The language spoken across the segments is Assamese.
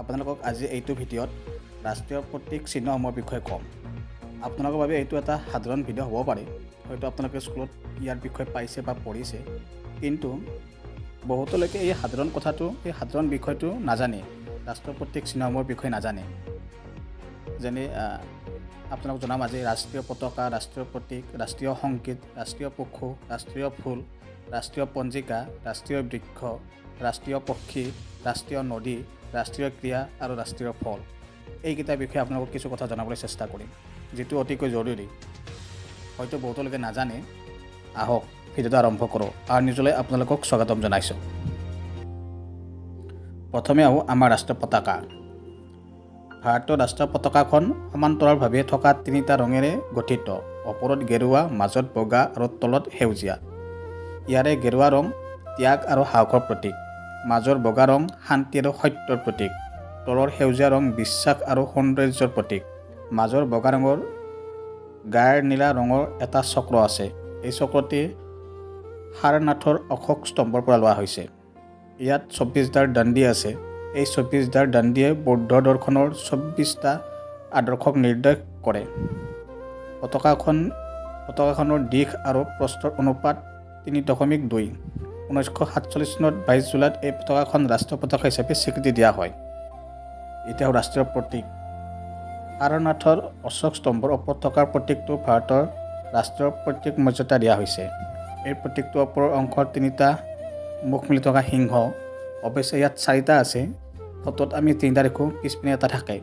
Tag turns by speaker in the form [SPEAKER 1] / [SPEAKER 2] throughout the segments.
[SPEAKER 1] আপোনালোকক আজি এইটো ভিডিঅ'ত ৰাষ্ট্ৰীয় প্ৰতীক চিহ্নসমূহৰ বিষয়ে ক'ম। আপোনালোকৰ বাবে এইটো এটা সাধাৰণ ভিডিঅ' হ'ব পাৰে। হয়তো আপোনালোকে স্কুলত ইয়াৰ বিষয়ে পাইছে বা পঢ়িছে, কিন্তু বহুতলৈকে এই সাধাৰণ কথাটো, এই সাধাৰণ বিষয়টো নাজানে, ৰাষ্ট্ৰীয় প্ৰতীক চিহ্নসমূহৰ বিষয়ে নাজানে। যেনে আপোনালোক জনাম আজি ৰাষ্ট্ৰীয় পতাকা, ৰাষ্ট্ৰীয় প্ৰতীক, ৰাষ্ট্ৰীয় সংগীত, ৰাষ্ট্ৰীয় পশু, ৰাষ্ট্ৰীয় ফুল, ৰাষ্ট্ৰীয় পঞ্জিকা, ৰাষ্ট্ৰীয় বৃক্ষ, ৰাষ্ট্ৰীয় পক্ষী, ৰাষ্ট্ৰীয় নদী, ৰাষ্ট্ৰীয় ক্ৰীড়া আৰু ৰাষ্ট্ৰীয় ফল। এইকেইটাৰ বিষয়ে আপোনালোকক কিছু কথা জনাবলৈ চেষ্টা কৰিম, যিটো অতিকৈ জৰুৰী, হয়তো বহুতলোকে নাজানে। আহক, ভিডিঅ'টো আৰম্ভ কৰোঁ। আৰু নিজলৈ আপোনালোকক স্বাগতম জনাইছোঁ। প্ৰথমে আহোঁ আমাৰ ৰাষ্ট্ৰীয় পতাকা। ভাৰতীয় ৰাষ্ট্ৰীয় পতাকাখন সমান্তৰালভাৱে থকা তিনিটা ৰঙেৰে গঠিত। ওপৰত গেৰুৱা, মাজত বগা আৰু তলত সেউজীয়া। ইয়াৰে গেৰুৱা ৰং ত্যাগ আৰু সাহসৰ প্ৰতীক, মাজৰ বগা ৰং শান্তি আৰু সত্যৰ প্ৰতীক, তলৰ সেউজীয়া ৰং বিশ্বাস আৰু সৌন্দৰ্যৰ প্ৰতীক। মাজৰ বগা ৰঙৰ গাঢ় নীলা ৰঙৰ এটা চক্ৰ আছে। এই চক্ৰটি সাৰনাথৰ অশোক স্তম্ভৰ পৰা লোৱা হৈছে। ইয়াত 24টা দণ্ডি আছে। এই 24টা দণ্ডিয়ে বৌদ্ধ দৰ্শনৰ 24টা আদৰ্শক নিৰ্দেশ কৰে। পতাকাখনৰ দীঘ আৰু প্ৰস্থৰ অনুপাত 3.2। 1947 চনত 22 জুলাইত এই পতাকাখন ৰাষ্ট্ৰীয় পতাকা হিচাপে স্বীকৃতি দিয়া হয়। এতিয়া ৰাষ্ট্ৰীয় প্ৰতীক। সাৰনাথৰ অশোক স্তম্ভৰ ওপৰত থকা প্ৰতীকটো ভাৰতৰ ৰাষ্ট্ৰীয় প্ৰতীক মৰ্যাদা দিয়া হৈছে। এই প্ৰতীকটোৰ ওপৰৰ অংশত তিনিটা মুখ মেলি থকা সিংহ। অৱশ্যে ইয়াত চাৰিটা আছে। ফটোত আমি তিনিটা দেখোঁ, পিছপিনে এটা থাকে।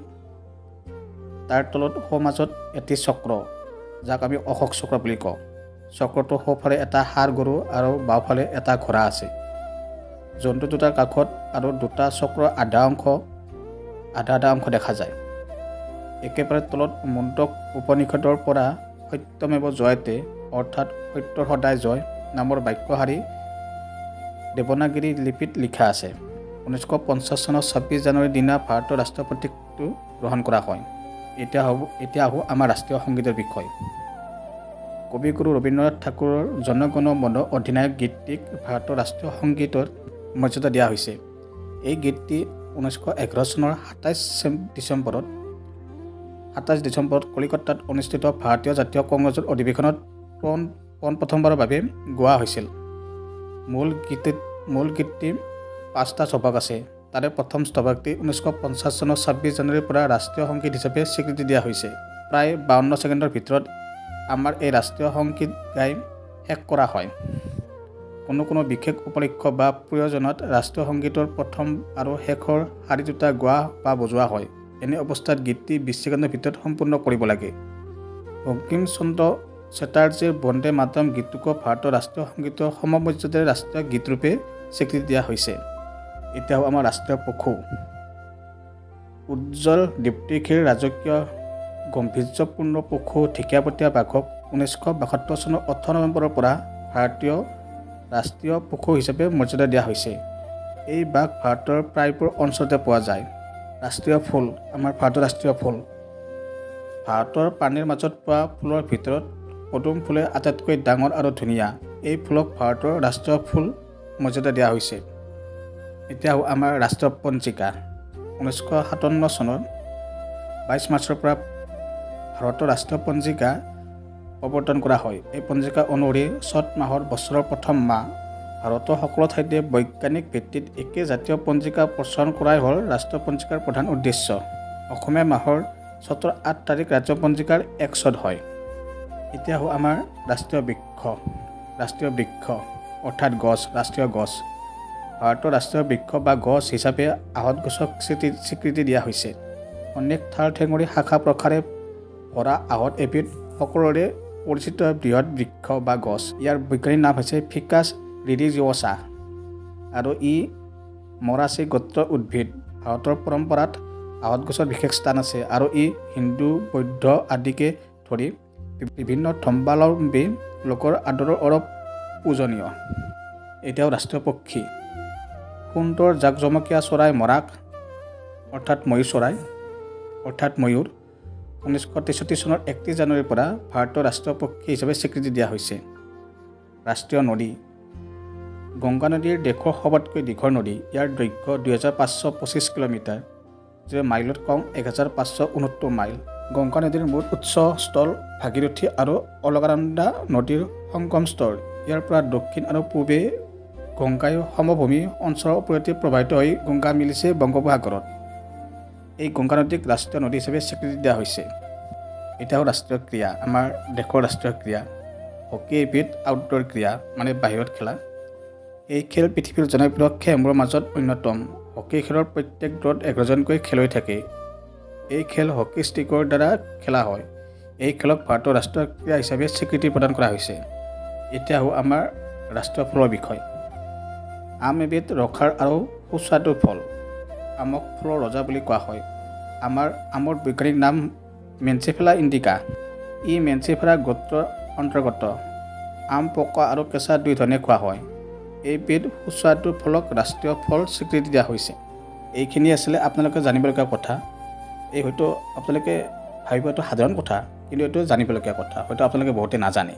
[SPEAKER 1] তাৰ তলত সোঁমাজত এটি চক্ৰ, যাক আমি অশোক চক্ৰ বুলি কওঁ। চক্ৰটোৰ সোঁফালে এটা ষাঁড় গৰু আৰু বাওঁফালে এটা ঘোঁৰা আছে। জন্তু দুটাৰ কাষত আৰু দুটা চক্ৰৰ আধা আধা অংশ দেখা যায়। একেবাৰে তলত মুণ্ডক উপনিষদৰ পৰা "সত্যমেৱ জয়তে", অৰ্থাৎ সত্যৰ সদায় জয় নামৰ বাক্যশাৰী দেৱনাগিৰী লিপিত লিখা আছে। 1950 চনৰ 26 জানুৱাৰীৰ দিনা ভাৰতৰ ৰাষ্ট্ৰীয় প্ৰতীকটো গ্ৰহণ কৰা হয়। এতিয়া আহোঁ আমাৰ ৰাষ্ট্ৰীয় সংগীতৰ বিষয়। কবিগুৰু ৰবীন্দ্ৰনাথ ঠাকুৰৰ "জনগণ মন অধিনায়ক" গীতটিক ভাৰতৰ ৰাষ্ট্ৰীয় সংগীতৰ মৰ্যাদা দিয়া হৈছে। এই গীতটি 1911 চনৰ 27 ডিচেম্বৰত কলিকতাত অনুষ্ঠিত ভাৰতীয় জাতীয় কংগ্ৰেছৰ অধিৱেশনত পোন প্ৰথমবাৰৰ বাবে গোৱা হৈছিল। মূল গীতটি পাঁচটা স্তৱক আছে। তাৰে প্ৰথম স্তৱকটি 1950 চনৰ 26 জানুৱাৰীৰ পৰা ৰাষ্ট্ৰীয় সংগীত হিচাপে স্বীকৃতি দিয়া হৈছে। প্ৰায় 52 ছেকেণ্ডৰ ভিতৰত আমাৰ এই ৰাষ্ট্ৰীয় সংগীত গাই শেষ কৰা হয়। কোনো কোনো বিশেষ উপলক্ষ বা প্ৰয়োজনত ৰাষ্ট্ৰীয় সংগীতৰ প্ৰথম আৰু শেষৰ শাৰী দুটা গোৱা বা বজোৱা হয়। এনে অৱস্থাত গীতটি 20 ছেকেণ্ডৰ ভিতৰত সম্পূৰ্ণ কৰিব লাগে। বংকিম চন্দ্ৰ চেটাৰ্জীৰ "বন্দে মাতৰম" গীতটোকো ভাৰতৰ ৰাষ্ট্ৰীয় সংগীতৰ সমমৰ্যাদাৰে ৰাষ্ট্ৰীয় গীতৰূপে স্বীকৃতি দিয়া হৈছে। এতিয়া আমাৰ ৰাষ্ট্ৰীয় পশু। উজ্জ্বল দীপ্তিশীল, ৰাজকীয় গাম্ভীৰ্যপূৰ্ণ পশু ঢেকীয়াপতীয়া বাঘক 1972 চনৰ 18 নৱেম্বৰৰ পৰা ভাৰতীয় ৰাষ্ট্ৰীয় পশু হিচাপে মৰ্যাদা দিয়া হৈছে। এই বাঘ ভাৰতৰ প্ৰায়বোৰ অঞ্চলতে পোৱা যায়। ৰাষ্ট্ৰীয় ফুল। আমাৰ ভাৰতৰ ৰাষ্ট্ৰীয় ফুল। ভাৰতৰ পানীৰ মাজত পোৱা ফুলৰ ভিতৰত পদুম ফুলে আটাইতকৈ ডাঙৰ আৰু ধুনীয়া। এই ফুলক ভাৰতৰ ৰাষ্ট্ৰীয় ফুল মৰ্যাদা দিয়া হৈছে। এতিয়া আহোঁ আমাৰ ৰাষ্ট্ৰীয় পঞ্জিকা। 1957 চনৰ 22 মাৰ্চৰ পৰা ভাৰতৰ ৰাষ্ট্ৰীয় পঞ্জিকা প্ৰৱৰ্তন কৰা হয়। এই পঞ্জিকা অনুসৰি চ'ত মাহৰ বছৰৰ প্ৰথম মাহ। ভাৰতৰ সকলো ঠাইতে বৈজ্ঞানিক ভিত্তিত একে জাতীয় পঞ্জিকা প্ৰচলন কৰাই হ'ল ৰাষ্ট্ৰীয় পঞ্জিকাৰ প্ৰধান উদ্দেশ্য। অসমীয়া মাহৰ চ'তৰ 8 তাৰিখ ৰাজ্য পঞ্জিকাৰ 1 চ'ত হয়। এতিয়া আহোঁ আমাৰ ৰাষ্ট্ৰীয় বৃক্ষ। ৰাষ্ট্ৰীয় বৃক্ষ অৰ্থাৎ গছ, ৰাষ্ট্ৰীয় গছ। ভাৰতৰ ৰাষ্ট্ৰীয় বৃক্ষ বা গছ হিচাপে আহঁত গছক স্বীকৃতি দিয়া হৈছে। অনেক ঠাল ঠেঙুলি, শাখা প্ৰশাখাৰে ভৰা আহঁত এবিধ সকলোৰে পৰিচিত বৃহৎ বৃক্ষ বা গছ। ইয়াৰ বৈজ্ঞানিক নাম হৈছে ফিকাছ ৰিলিজিঅ'ছা আৰু ই মৰাচি গোত্ৰৰ উদ্ভিদ। ভাৰতৰ পৰম্পৰাত আহঁত গছৰ বিশেষ স্থান আছে আৰু ই হিন্দু, বৌদ্ধ আদিকে ধৰি বিভিন্ন ধৰ্মাৱলম্বী লোকৰ আদৰৰ আৰু পূজনীয়। এতিয়াও ৰাষ্ট্ৰীয় পক্ষী। সুন্দৰ জাকজমকীয়া চৰাই মৰাক, অৰ্থাৎ ময়ূৰ চৰাই, অৰ্থাৎ ময়ূৰ, 1963 চনৰ 31 জানুৱাৰীৰ পৰা ভাৰতৰ ৰাষ্ট্ৰীয় পক্ষী হিচাপে স্বীকৃতি দিয়া হৈছে। ৰাষ্ট্ৰীয় নদী। গংগা নদীৰ দেশৰ সবাতোকৈ দীঘল নদী। ইয়াৰ দৈৰ্ঘ্য 2525 কিলোমিটাৰ। যে মাইলত কওঁ 1569 মাইল। গংগা নদীৰ মূল উৎসস্থল ভাগীৰথী আৰু অলকানন্দা নদীৰ সংগমস্থল। ইয়াৰ পৰা দক্ষিণ আৰু পূবে গংগাই সমভূমি অঞ্চলৰ ওপৰেদি প্ৰবাহিত হৈ গংগা মিলিছে বংগোপসাগৰত। এই গংগা নদীক ৰাষ্ট্ৰীয় নদী হিচাপে স্বীকৃতি দিয়া হৈছে। এতিয়া হ'ল ৰাষ্ট্ৰীয় ক্ৰীড়া। আমাৰ দেশৰ ৰাষ্ট্ৰীয় ক্ৰীড়া হকী এবিধ আউটড'ৰ ক্ৰীড়া, মানে বাহিৰত খেলা। এই খেল পৃথিৱীৰ জনপ্ৰিয় খেলসমূহৰ মাজত অন্যতম। হকী খেলৰ প্ৰত্যেক দলত 11জনকৈ খেলুৱৈ থাকে। এই খেল হকী ষ্টিকৰ দ্বাৰা খেলা হয়। এই খেলক ভাৰতৰ ৰাষ্ট্ৰীয় ক্ৰীড়া হিচাপে স্বীকৃতি প্ৰদান কৰা হৈছে। এতিয়া আহোঁ আমাৰ ৰাষ্ট্ৰীয় ফলৰ বিষয়। আম এবিধ ৰসাল আৰু সুস্বাদু ফল। আমক ফলৰ ৰজা বুলি কোৱা হয়। আমাৰ আমৰ বৈজ্ঞানিক নাম মেঞ্চিফেৰা ইণ্ডিকা। ই মেঞ্চিফেৰা গোত্ৰৰ অন্তৰ্গত। আম পকা আৰু কেঁচা দুই ধৰণে খোৱা হয়। এইবিধ সুস্বাদু ফলক ৰাষ্ট্ৰীয় ফল স্বীকৃতি দিয়া হৈছে। এইখিনি আছিলে আপোনালোকে জানিবলগীয়া কথা। এই হয়তো আপোনালোকে ভাবিব এইটো সাধাৰণ কথা, কিন্তু এইটো জানিবলগীয়া কথা, হয়তো আপোনালোকে বহুতে নাজানে।